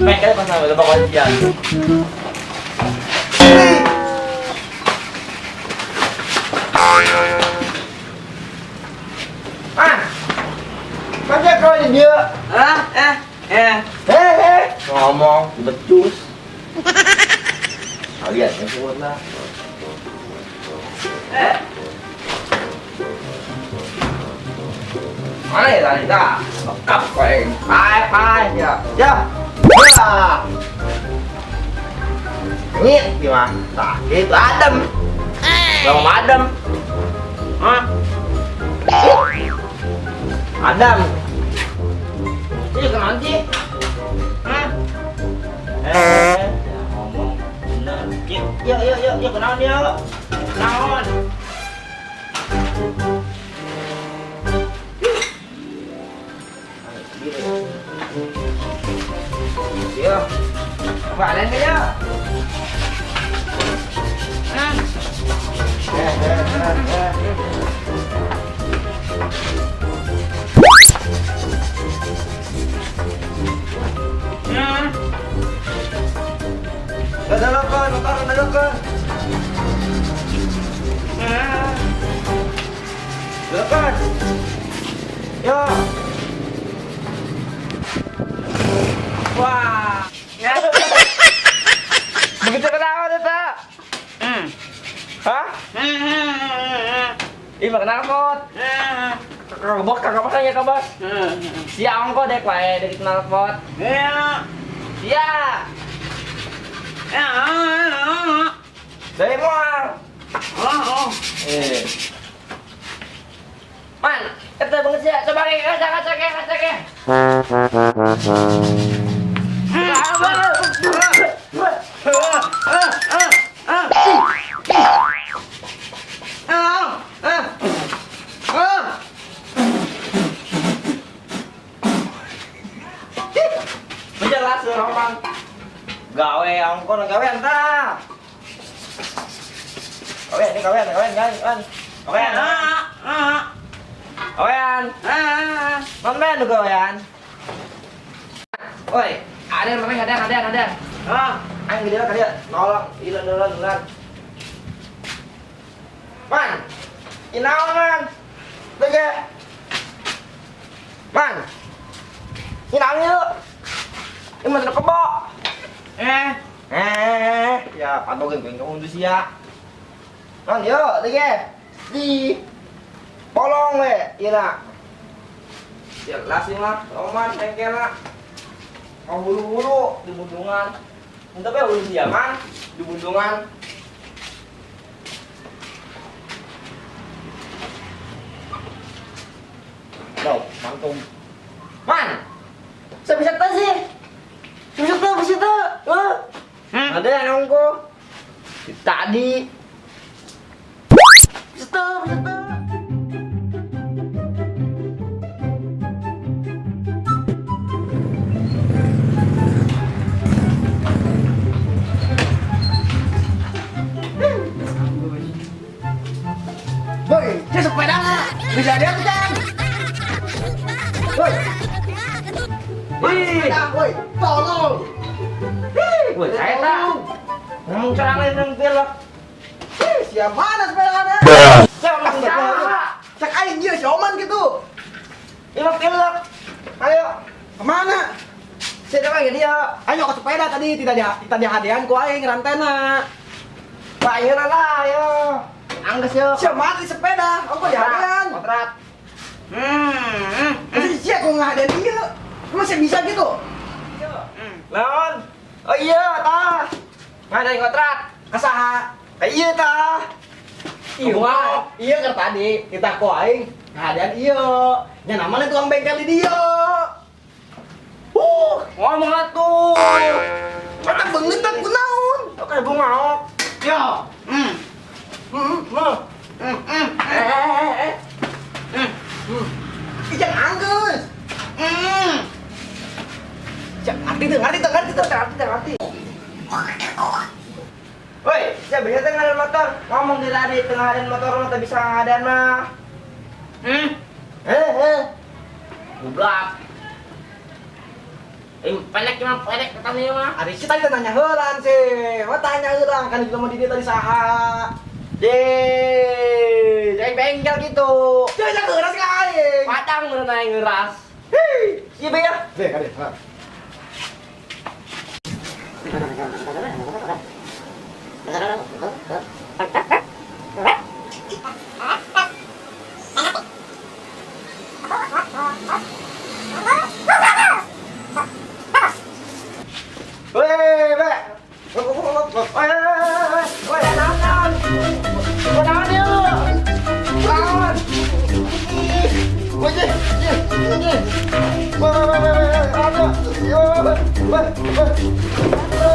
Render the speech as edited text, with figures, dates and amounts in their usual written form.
Bengkel pas sama bapak kuncian. Ah. Macam kau ni dia. Ah, eh, eh. Eh, eh. Ngomong becus. Kalian yang kuat lah. Eh. Mana ya tadi tak? Lekap kau yang. Pai, pai, ya. Ya. Ya. Ini gimana? Tak, itu adem. Bang adem. Hah? Adam. Ini kenapa sih? Hah? Eh, ngomong bener. Yuk, yuk, yuk, yuk, kenalan yuk. Kenalan. Iya. Apa ada nih ya? Hah? Dadalakan, motor dadalakan. Dadalakan. Ya. Wah. Begitu ketawa tuh, tak? Hah? Ih, makan knalpot. Kagak kagak pasang ya, Bos. Siang kok dek wae dari knalpot. Iya. Iya. Dari mual. Oh, Eh. Man, eta banget sih. Coba ke kaca kaca ke kaca ke. Menjelas orang gawe angkon gawe entah. Gawe ini gawe gawe gawe gawe. Gawean. Mamben lu gawean. Woi, ada yang namanya ada. Ah, aing gede lah dia. Nolong, ilan ilan ilan. Man. Inaon man. Lagi. Man. Inaon yuk. Ini masuk kebo. Eh. Eh, ya pantogin gue kamu sia. Man, yuk, lagi. Di polong we, iya nak. Jelas sih mah, roman bengkel lah. Mau buru-buru di bundungan. Entah ya buru siaman di bundungan. Loh, mantung. Man, saya bisa tuh sih. Bisa tuh, bisa tuh. Ada yang nongko. Tadi. Bisa tuh, bisa tuh. Woi, dia sepeda bisa dia kan? Woi. Woi, woi, tolong. Woi, saya tak. Ngomong curang lain yang pilek. Siapa mana sepeda? Saya ngomong Cek aing ieu si Oman gitu. Ini mah pilek. Ayo, kemana? Saya datang dia. Ayo ke sepeda tadi tidak hadian ku aing rantena. Pak, ayo lah, ayo. Angges yuk. Siapa mati sepeda? Aku dihadian. Kontrak. Masih siapa kok ngahadian dia? Masih bisa gitu? Lawan. Oh iya, tah. Ngadain kontrak. Kesaha. Iya, tah. Iya, iya kan tadi kita ku aing ngahadian iya. Nya namanya tukang bengkel di dia. Ngomong atuh. Eta beungeut kunaon? Oke, bunga. Ya. Ijang anggeus. Cak ngerti tuh, ngerti. Woi, saya bisa tengah motor. Ngomong di tadi tengah motor lo tak bisa ngadain mah. Goblok. Pendek mah pendek katanya mah. Ari si tadi tanya heulaan sih. Wah tanya heula kan jelema di dieu tadi saha. Deh, jangan bengkel gitu. Jangan ngeuras ka aing. Padang meureun aing ngeuras. Hei. Ieu be ya. Be kade. Ha. Weh, be. Weh, weh, naon naon. Naon ieu? Naon? Weh, ye, ye, ye. Weh, weh, weh, weh, aduh. Yo, weh, weh.